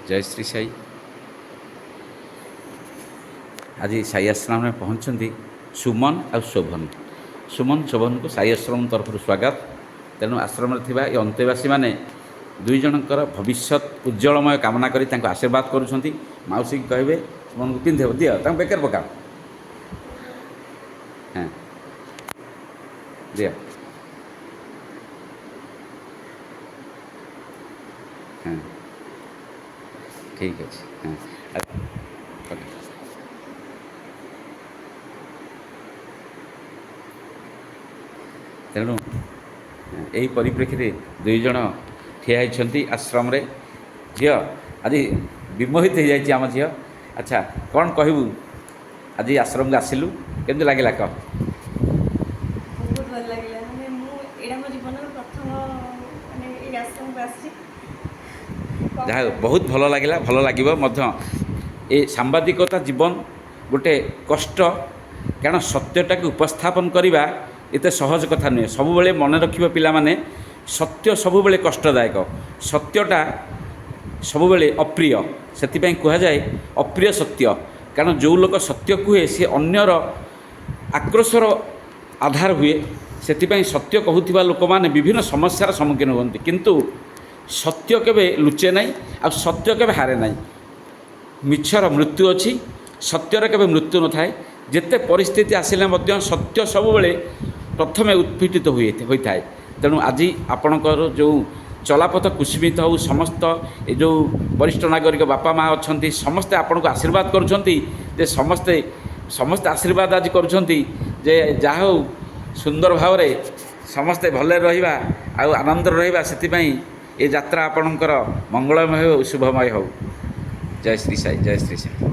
ଜୟ ଶ୍ରୀ ସାଇ। ଆଜି ସାଇ ଆଶ୍ରମରେ ପହଞ୍ଚିଛନ୍ତି ସୁମନ ଆଉ ଶୋଭନ। ସୁମନ ଶୋଭନକୁ ସାଇ ଆଶ୍ରମ ତରଫରୁ ସ୍ୱାଗତ। ତେଣୁ ଆଶ୍ରମରେ ଥିବା ଏ ଅନ୍ତେବାସୀମାନେ ଦୁଇ ଜଣଙ୍କର ଭବିଷ୍ୟତ ଉଜ୍ଜଳମୟ କାମନା କରି ତାଙ୍କୁ ଆଶୀର୍ବାଦ କରୁଛନ୍ତି। ମାଉସୀକି କହିବେ ସୁମନକୁ ପିନ୍ଧେଇବ, ଦିଅ ତାଙ୍କୁ ବେକରେ ପକାଅ। ହଁ, ଦିଅ। ହଁ, ଠିକ୍ ଅଛି। ହଁ, ତେଣୁ ଏହି ପରିପ୍ରେକ୍ଷୀରେ ଦୁଇ ଜଣ ଠିଆ ହେଇଛନ୍ତି ଆଶ୍ରମରେ। ଝିଅ ଆଜି ବିମୋହିତ ହେଇଯାଇଛି ଆମ ଝିଅ। ଆଚ୍ଛା, କ'ଣ କହିବୁ, ଆଜି ଆଶ୍ରମକୁ ଆସିଲୁ, କେମିତି ଲାଗିଲା କହ? ବହୁତ ଭଲ ଲାଗିଲା। ମାନେ ମୁଁ ଏଇଟା ମୋ ଜୀବନର ପ୍ରଥମ, ମାନେ ଏଇ ଆଶ୍ରମକୁ ଆସିଛି। ଯାହା ହଉ, ବହୁତ ଭଲ ଲାଗିଲା, ଭଲ ଲାଗିବ ମଧ୍ୟ। ଏ ସାମ୍ବାଦିକତା ଜୀବନ ଗୋଟେ କଷ୍ଟ, କାରଣ ସତ୍ୟଟାକୁ ଉପସ୍ଥାପନ କରିବା ଏତେ ସହଜ କଥା ନୁହେଁ। ସବୁବେଳେ ମନେ ରଖିବ ପିଲାମାନେ, ସତ୍ୟ ସବୁବେଳେ କଷ୍ଟଦାୟକ, ସତ୍ୟଟା ସବୁବେଳେ ଅପ୍ରିୟ। ସେଥିପାଇଁ କୁହାଯାଏ ଅପ୍ରିୟ ସତ୍ୟ। କାରଣ ଯେଉଁ ଲୋକ ସତ୍ୟ କୁହେ ସେ ଅନ୍ୟର ଆକ୍ରୋଶର ଆଧାର ହୁଏ। ସେଥିପାଇଁ ସତ୍ୟ କହୁଥିବା ଲୋକମାନେ ବିଭିନ୍ନ ସମସ୍ୟାର ସମ୍ମୁଖୀନ ହୁଅନ୍ତି। କିନ୍ତୁ ସତ୍ୟ କେବେ ଲୁଚେ ନାହିଁ, ଆଉ ସତ୍ୟ କେବେ ହାରେ ନାହିଁ। ମିଛର ମୃତ୍ୟୁ ଅଛି, ସତ୍ୟର କେବେ ମୃତ୍ୟୁ ନଥାଏ। ଯେତେ ପରିସ୍ଥିତି ଆସିଲେ ମଧ୍ୟ ସତ୍ୟ ସବୁବେଳେ ପ୍ରଥମେ ଉତ୍ପୀଡ଼ିତ ହୋଇଥାଏ। ତେଣୁ ଆଜି ଆପଣଙ୍କର ଯେଉଁ ଚଲାପଥ କୁସୁମିତ ହେଉ। ସମସ୍ତ ଏ ଯେଉଁ ବରିଷ୍ଠ ନାଗରିକ ବାପା ମା' ଅଛନ୍ତି, ସମସ୍ତେ ଆପଣଙ୍କୁ ଆଶୀର୍ବାଦ କରୁଛନ୍ତି ଯେ ସମସ୍ତେ ସମସ୍ତେ ଆଶୀର୍ବାଦ ଆଜି କରୁଛନ୍ତି ଯେ ଯାହା ହେଉ ସୁନ୍ଦର ଭାବରେ ସମସ୍ତେ ଭଲରେ ରହିବା ଆଉ ଆନନ୍ଦରେ ରହିବା। ସେଥିପାଇଁ ଏ ଯାତ୍ରା ଆପଣଙ୍କର ମଙ୍ଗଳମୟ ହେଉ, ଶୁଭମୟ ହେଉ। ଜୟ ଶ୍ରୀ ସାଇ, ଜୟ ଶ୍ରୀ ସାଇ।